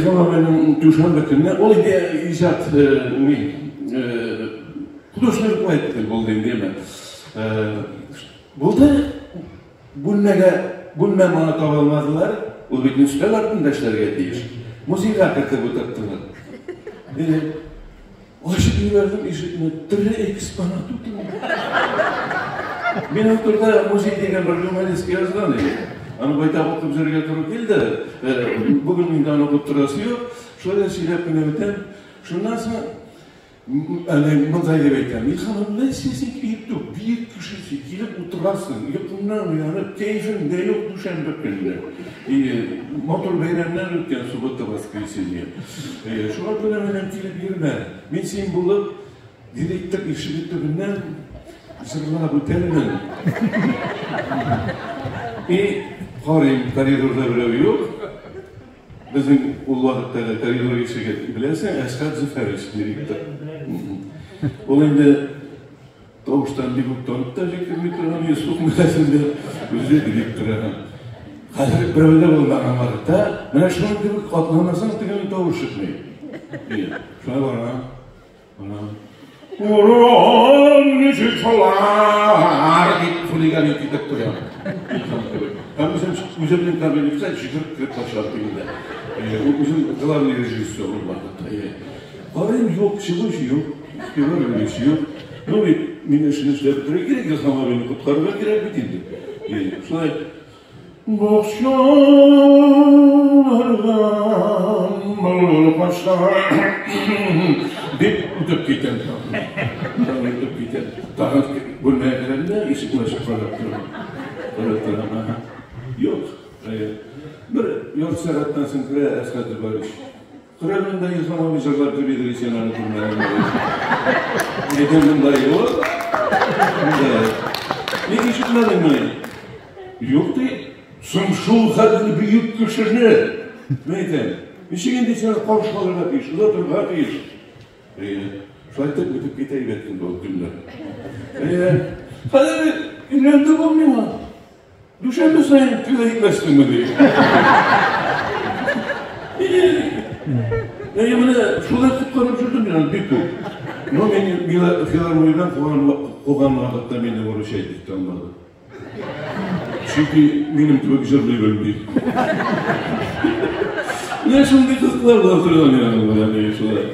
Илһам абыйның дүшәмбе көнне, ул инде иҗат ни, художественный руководитель булды инде, әмма. Булды, бүлмәгә, бүлмә моңа таба алмадылар, ул бит өстәл артында эшләргә тиеш. Музейга кертеп утырттылар. Ачып җибәрдем ишекне, тере экспонат утыра. Мин ул турыда музей дигән бер журналистка язган идем. Аны байтак укып йөрергә туры килде. Бүген инде аны укып торасы юк. Шулай да сөйләп кенә үтәм. Шуннан соң әле мондай дип әйтәм. Илһам, нәрсә син иртүк, бөек кеше син, килеп утырасың, йокыңнан уянып, кәефең дә юк дүшәмбе көнне. Матур бәйрәмнәр үткән, суббота, воскресенье. Шуңа күрә менә килеп йөрмә. Мин син булып, директор ишеге төбеннән җырлап үтәрмен. И карыйм, коридорда берәү юк. Безнең ул вакыттагы коридор ишеге, беләсең, Әсхәт Зөфәрович директор. Ул инде тавыштан бик үк танып та җиткерми торган Йосыф мәдрәсәсендә үзе директор. Хәзер берәү дә булмаган вакытта, менә шуның кебек атламасаң, тегенең тавыш чыкмый. Шулай бара. Бара. Урам ничек шулар дип хулиган итеп куя. Һәм үзем үземнең кабинетка җигереп кереп ташлап инде. Үзем главный режиссер ул вакытта. Карыйм, юк, чыгучы юк, игътибар бирүче юк. Ну бит, мин эшне эшләп бетерергә кирәк, Илһам абыйны коткарырга кирәк бит инде. Шулай бакчалардан бакчалар дип үтеп китәм тагын. Тагын үтеп китәм. Тагын бүлмәгә керәм дә, ишекне ачып карап торам. Карап торам, аһа. Юк. Бер ярты сәгатьтән соң керә Әсхәт Зөбәрович. Күрәмен дә Илһам абый җырлап йөри ди син аны күрмәгән. Әйдә монда юк. Монда. Ник ишетмәдеңме? Юк ди. Соң шул хәтле бөек кешене. Мин әйтәм, ничек инде син каршы алырга тиеш, озатырга тиеш. Әйе. Шулай итеп үтеп китә әйбәт инде ул көннәр. Әйе. Хәзер өйләнде бу миңа. Дүшәмбе саен туйда итмәссеңме ди. Әйе, менә шулай коткарып йөрдем мин аны бик күп. Но мин филармониядән куган вакытта мине выручать итә алмады. Чөнки минем кебек җырлый белми. Менә шундый кызыклар була торган янымда, шулай.